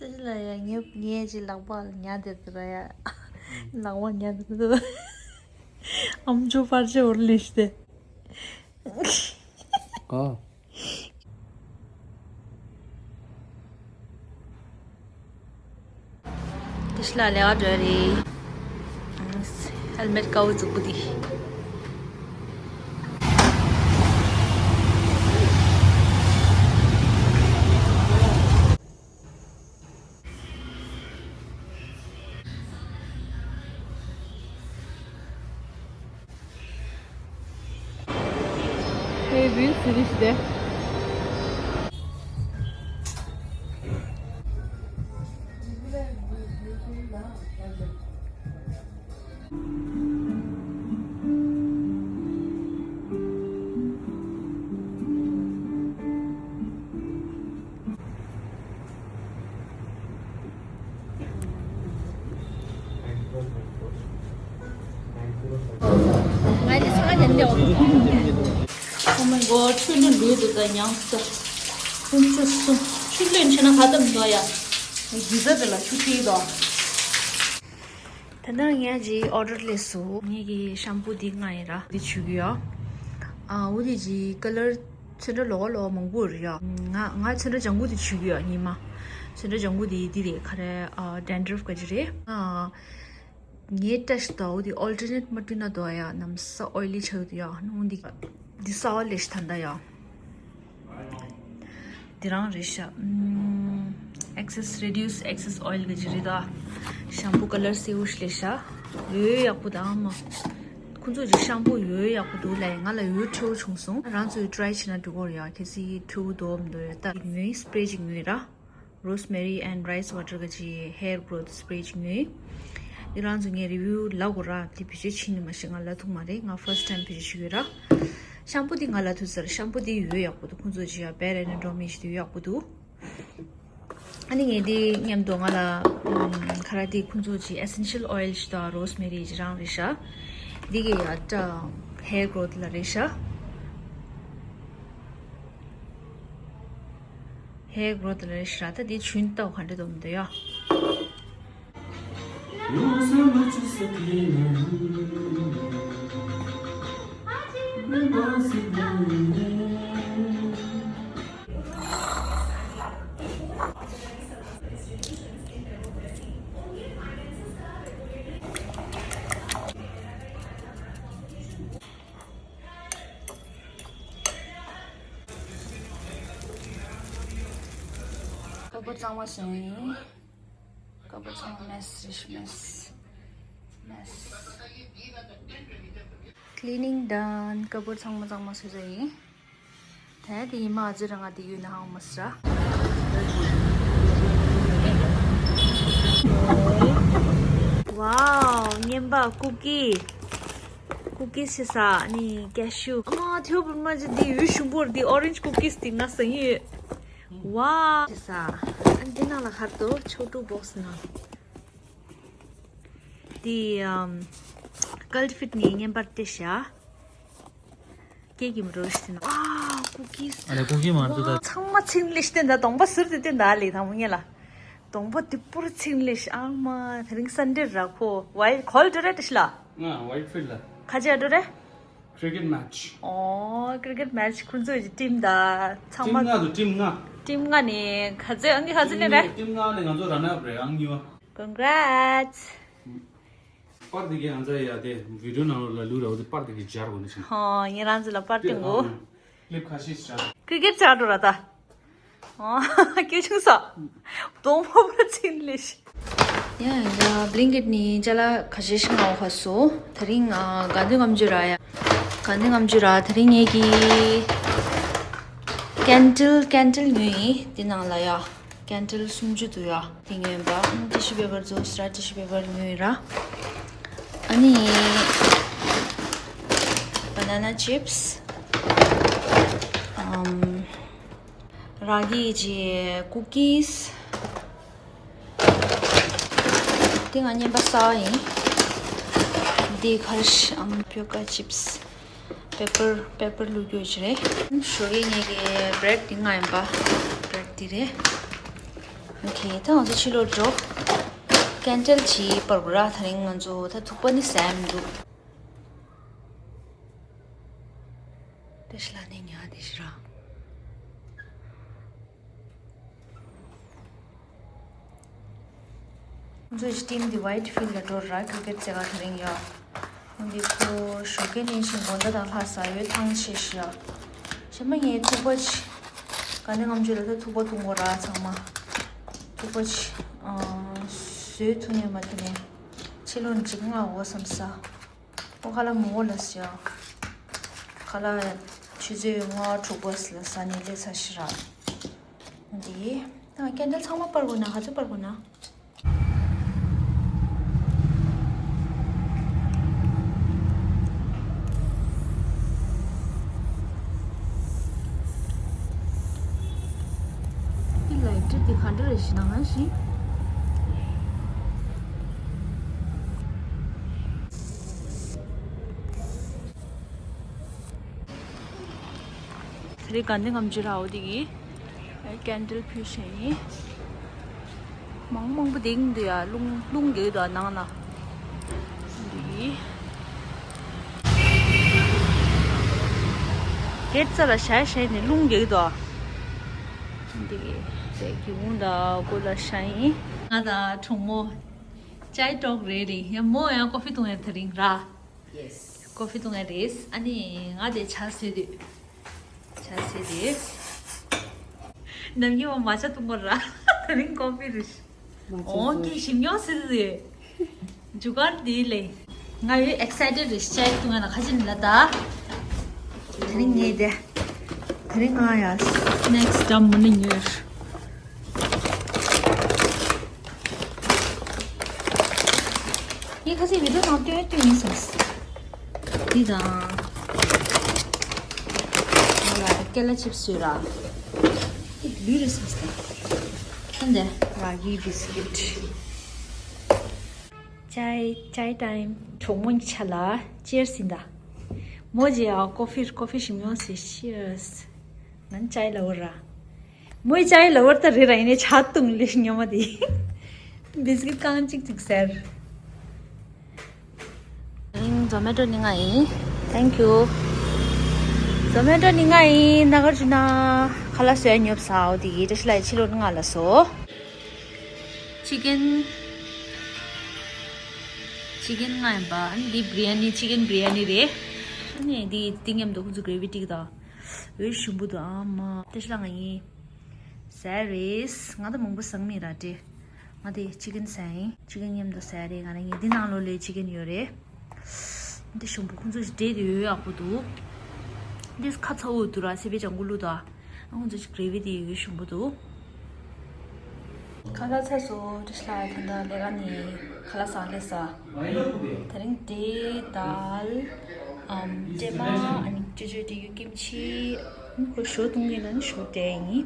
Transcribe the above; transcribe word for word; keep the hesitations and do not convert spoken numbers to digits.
དེ་ལ་ཡ་ངས་ངས་ཅི་ལག་པ་ཉལ་བསྡད་དུ་ར་ཡ། ལག་པ་ཉལ་བསྡད་དུ། ཨམ་ཅོག་པར་ཆས་འོར་ལེ་ཤི་སྟེ། ཨ། དེ་ཤི་ལ་ལེ་བ་འགྲོ་རེད། ཧེལ་མེད་དཀར་པོ་རྫིག་པོ་འདི། Hey, Bill, finish there. ང་ནི་ས་ཁ་ཉན་ནས། Oh my god, ཆུ་ལོན་འདུག་འདུག་ད་ཉང་ས། ཁོང་ཆུ་སུ། ཆུ་ལོན་ཆེ་ན་ཁ་ཏམ་འདུག་ཡ། གི་ཟ་དེ་ལ་ཆུ་ཁྲིད་དོ། ད་ནང་ངས་ཀྱི་order་སླེབས་སོང་། ངས་ཀྱི་ཤམ་པུ་འདི་ང་ཡིན་ར། འདི་བྱུག་གི་ཡོད། ཨ་འོ་དེ་ཀྱི་color་ཚོན་ཁྲ་ལོགས་ལོགས་མང་པོ་རེད་ཡ། ང་ང་ཚོན་ཁྲ་ལྗང་གུ་དེ་བྱུག་གི་ཡོད་ཉི་མ། ཚོན་ཁྲ་ལྗང་གུ་དེ་འདི་རེད། ག་རེ་ཨ་dandruff་ག་ཅི་རེད། ཨ་ངའི་ཏྲ་ཤི་དོ་འོ་དེ་alternate་མ་བསྲུབས་ན་དོ་ཡ་ནམ་ས་oily་ཆགས་འདུག་ཡ། ནང་འདི་འདི་སོ་ལེ་ཤི་ད་ད་ཡ། དེ་རང་རེད་ཤག་ཨམ། excess reduce excess oil་གི་ཅི་རེད་ད། ཤམ་པུ་color་སེར་པོ་ཞིག་ལས་ཤག་ཡོད་ཡག་པོ་དང་མ། ཁོང་ཚོ་ཅིག་ཤམ་པུ་ཡོད་ཡག་པོ་འདུག་ལས། ང་ལ་ཡོད་འཕྲོ་བྱུང་སོང་། རང་ཚོས་try་བྱས་ན་འགྲིག་གི་རེད་ཡ། གལ་སྲིད་འཕྲོ་འདུག་མི་འདུག་ཡ། ད་ངོས་spray་ཅིག་ངོས་ར། Rosemary and rice water་གི་ཅི་hair growth spray་ཅིག་ངོས། འདི་རང་ཚོ་ངས་review་ལབ་དགོས་ར། འདི་བེད་སྤྱོད་བྱས་ནི་མ་ཤེས། ང་ལབ་ཐུབ་མ་རེད། ང་first time་བེད་སྤྱོད་བྱེད་ཀྱི་ཡོད་ར། ཤམ་པུ་འདི་ང་ལབ་ཐུབ་ཟེར། ཤམ་པུ་འདི་ཡོད་ཡག་པོ་འདུག་ཁོང་ཚོ་ཅི་ཡ་bad and brown་མེད་ཞིག་འདུག་ཡོད་ཡག་པོ་འདུག་ཨ་ནི་ངས་འདི་མཉམ་དུ་ང་ལ་ཁ་ར་འདི་ཁོང་ཚོ་ཅི་essential oil་ཞིག་དང་rosemary་ཅི་རང་རེད་ཤག་འདི་གི་ཡ་ཏྲ་hair growth་ལ་རེད་ཤག hair growth་ལ་རེད་ཤག་ད་འདི་ཆུན་ཏའོ་ག་འདྲ་འདུག་མི་འདུག་ཡ། ཁ་པར་གཙང་མ་བཟོས་ཡིན། ཁ་པར་ཚང་མ་mess་རེད་ཤག mess mess cleaning done། ཁ་པར་ཚང་མ་གཙང་མ་བཟོས་ཚར་ཡིན། ད་དེ་ཉི་མ་ཨ་ཙི་རང་ང་དེ་ཡོད་ན་ཧང་མ་སྲ། Wow། རྔན་པ་cookie cookie་ཞིག་ཟ། ནི་cashew། ཨ་མ་ཐེའུ་བུ་མ་ཅི་འདི་ཡོད་ཞུ་འབོར་འདི་orange cookies་འདི་ང་ཟ་ཡིན། Wow། ཞིག་ཟ། ཨ་འདི་ནང་ལ་ཁར་དོ་ཆོ་ཀྲུ་box་ནང་། འདི་ཨམ། Cult Fit་ནས་རྔན་པར་སྤྲད་ཤག་སྐད་ཀྱི་མི་རོ་ཞིག་ཟིན། Wow cookies། ཨ་ལས་cookie་མ་འདུག་ད། ཚང་མ་ཚིང་ལེ་ཤི་སྟེ་ད་གདོང་པ་ཟུར་དུ་སྟེ་ད་ལས་དང་མོ་ངེ་ལ། གདོང་པ་དུ་པུར་ཚིང་ལེ་ཤི། ཨ་མ་དེ་རིང་Sunday་ར་ཁོ་white cold་རེད་ཤི་ལ། ང་white field་ལ། ཁ་ཆེ་ཨ་འགྲོ་རེད། Cricket match། ཨོ་cricket match་ཁོང་ཚོའི་team་ད་ཚང་མ། team་ལྔ་དུ་team་ལྔ། team་ལྔ་ནས་ཁ་ཚོད་ཨང་ཀི་ཁ་ཚོད་ནས་རེད། team་ལྔ་ནས་ང་ཚོ་runner up་རེད་ཨང་གཉིས་པ། Congrats། པར་དེ་གའི་ཨང་ཚ་ཡ་དེ་video་ནང་ལ་ལུས་ར་འོ་དེ་པར་དེ་གའི་སྦྱར་དགོས་ནི་ཆེན། ཧོ་ངེད་རང་ཚོ་ལ་པར་སྟོན་དགོས། clip་ཁ་ཤས་སྦྱར། cricket་སྦྱར་འགྲོ་ར་ད། ཨོ་སྐྱོ་ཆུང་ས། གདོང་མོ་པར་ཚིག་ལེ་ཤི། ཡ་ཡ་Blinkit་ནས་ཅ་ལག་ཁ་ཤས་ཤིག་མངགས་ཧ་སོ། དེ་རིང་ཨ་དགའ་འདོད་ངམ་ཇུ་ར་ཡ། དགའ་འདོད་ངམ་ཇུ་ར་དེ་རིང་ངེད་ཀྱི་candle candle་ཉོས་ཡིན་དེ་ནང་ལ་ཡ། candle་སུམ་ཅུ་འདུག་ཡ། དེ་ཉོས་པ། tissue paper་ཚོ་སྲ་tissue paper་ཉོས་ར། ཨ་ནི་banana chips། ཨམ། ར་གི་ཅི་cookies། དེ་ང་རྔན་པ་གསར་པ་ཡིན། དེ་ཁར་ཨམ་Pyoka chips། pepper pepper་བླུགས་རྒྱུ་ཅི་རེད། ཞོགས་ཀས་ངེད་ཀྱི་bread་དེ་ང་ཡིན་པ། bread་དེ་རེད། ཨོ་ཁེ། ད་ང་ཚོ་ཕྱི་ལོགས་འགྲོ། ཀན་ཌལ་ཅིག་སྤར་དགོས་ར། དེ་རིང་ང་ཚོ་ད་ཐུག་པ་ནི་ཟ་ཡ་མི་འདུག་བཀྲ་ཤིས་ལགས་ནས་ཉལ་བསྡད་ཤག་ར། ང་ཚོའི་ཊིམ་འདི་ཝའིཊ་ཕིལ་ལ་འགྲོ་ར། ཀི་རི་ཀེཊ་རྩེད་ག་དེ་རིང་ཡོད། འོན་ཏེ་ཁོ་ཞོགས་ཀས་ནས་ཤིང་དགོང་དག་དང་ལྷག་ས་ཡོད་ཐང་ཆད་ཤག་གཞན་པ་ངས་ཐུག་པ་ཅིག་ག་ནས་ངམ་ཆུ་ལ་ད་ཐུག་པ་འཐུང་དགོས་ར། ཚང་མ་ཐུག་པ་ཅིག་ཨ་བཟོས་ཐུབ་ནས་མ་ཐུབ་ནས་ཕྱི་ལོགས་ནས་ཅིག་མངགས་དགོས་བསམ་ས། ཨོ་ཁ་ལག་མང་པོ་ལ་ཟེར། ཁ་ལག་ཆུ་ཚོད་ལྔ་དྲུག་པ་ལ་ཟ་ནས་སླེབས་ཚར་ཤག་ར། འདི་ད་ཀན་ཌལ་ཚང་མ་སྤར་དགོས་ན། ག་ཚོད་སྤར་དགོས་ན། འདི་ལའི་ཊི་འདི་ག་འདྲ་རེད་ཤག་ན་ཧ་ཤི། དེ་རིང་དགའ་ལྡན་ངམ་ཆུ་ར། འོ་དེ་གི་ཀན་ཌལ་ཕུལ་བཞིན་ཡིན། མང་མང་པོ་དེང་འདུག་ཡ། རླུང་རླུང་རྒྱག་འདུག་ནང་ན། འདི་གི་གེ་ཊི་རྩ་ལ་བཞག་བཞག་ནས་རླུང་རྒྱག་འདུག་འདི་གི་རེད། གི་འུ་འདྲ་ཀུ་ལ་ཤ་ཡིན། ང་དང་གྲོགས་མོ་ཅའི་ཊོག་རེད་རེད། ཡ་མོ་ཡང་ཀོ་ཧྥི་འཐུང་ཡ་དེ་རིང་ར། Yes. ཀོ་ཧྥི་འཐུང་ཡ་རེད། ཨ་ནི་ང་དེ་ཇ་བཟོས་དུས། ཇ་བཟོས་དུས། ནམ་རྒྱུན་མ་ཇ་འཐུང་གི་ར། དེ་རིང་ཀོ་ཧྥི་རེད། མ་ཇ་འོང་བཟོས། གི་ཞིམ་ཉོག་སི་སི། རྒྱུ་སྐར་འདི་ལས། ང་ཡོད་ཨེག་སའི་ཊེཌ་རེད། ཇ་འཐུང་ཡ་ན་ཁ་ཅིག་ལ་ད། དེ་རིང་ངས་དེ། དེ་རིང་ང་ཡ་སི་ནེག་སི་ཌམ་མོ་ནི་ཉོས། ངས་ཁ་སང་བི་ཌི་ཡོ་ནང་སྟོན་སྟོན་ཡིན་ཟེར། འདི་དང་། ང་ལ་ཀེ་ལ་ཆིབ་སི་ཡོད་ར། འདི་ལུས་རེད་ཟེར་ཟེར། ཨ་འདི་ར་གི་བི་སི་ཀིཊ། ཅའི་ཅའི་ཊའིམ། གྲོགས་མོ་ཆ་ལ་ཅེར་སི་ཡིན་ད། མོ་ཇེ་ཨ་ཀོ་ཧྥི་ཀོ་ཧྥི་ཞིམ་ཉོག་སི། ཅེར་སི། ང་ཅའི་ལ་བར་ར། མོའི་ཅའི་ལ་བར་ད་རེད་ར། ཡིན་ནའི་ཇ་བཏུང་ལེ་ཉོ་མ་དེ། བི་སི་ཀིཊ་རྐང་གཅིག་གཅིག་ཟེར། ཨིང་། ཛོ་མེ་ཊོ་ནི་ང་ཡིན། Thank you། ཛོ་མེ་ཊོ་ནི་ང་ཡིན། ན་གར་ཇུ་ན་ཁ་ལག་བཟོས་ཉོབ་ས་འོ་དེ་གི་བཀྲ་ཤིས་ལགས་ཕྱི་ལོགས་ནི་ང་ལ་སོ། ཅི་ཀན། ཅི་ཀན་ང་ཡིན་པ། ཨ་ནི་འདི་བི་རི་ཡ་ནི། ཅི་ཀན་བི་རི་ཡ་ནི་རེད། ཨ་ནི་འདི་འདི་མཉམ་དུ་ཁོང་ཚོ་གྷི་རེ་བི་སྟིག་དང་། འོད་ཞུམ་པོ་འདུག་ཨ་མ། བཀྲ་ཤིས་ལགས་ང་ཡིན། ཟས་རེད། ང་ད་མང་པོ་ཟ་གི་མེད་ར་ཏེ། ང་དེ་ཅི་ཀན་ཟས་ཡིན། ཅི་ཀན་མཉམ་དུ་ཟས་རེད། ང་རང་ངའི་འདི་ནང་ལོགས་ལ་ཅི་ཀན་ཡོད་རེད། འདི་ཞིམ་པོ་ཁོང་ཚོ་ཞིག་འབྲས་དེ་ཡོད་ཡག་པོ་འདུག་འདི་ཁ་ཚ་བོ་འདུག་ར། སི་པན་ལྗང་གུ་བླུགས་དང་། ཨ་ཁོང་ཚོ་ཞིག་གྷི་རེ་བི་དེ་ཡོད་ཞིམ་པོ་འདུག་ཁ་ལག་ཚར་སོང་། བཀྲ་ཤིས་ལགས་ད་ལྟ་ལས་ཀ་ནས་ཁ་ལག་ཟ་སླེབས་ས། དེ་རིང་འབྲས་དང་། ཨམ། སྲན་མ། ཨ་ནི་ཅོ་ཅོ་འབྲས་ཀྱི་ཀིམ་ཆི། ཁོ་ཞོ་བཏུང་གི་ན་ནི་ཞོ་འབྲས་ཡིན།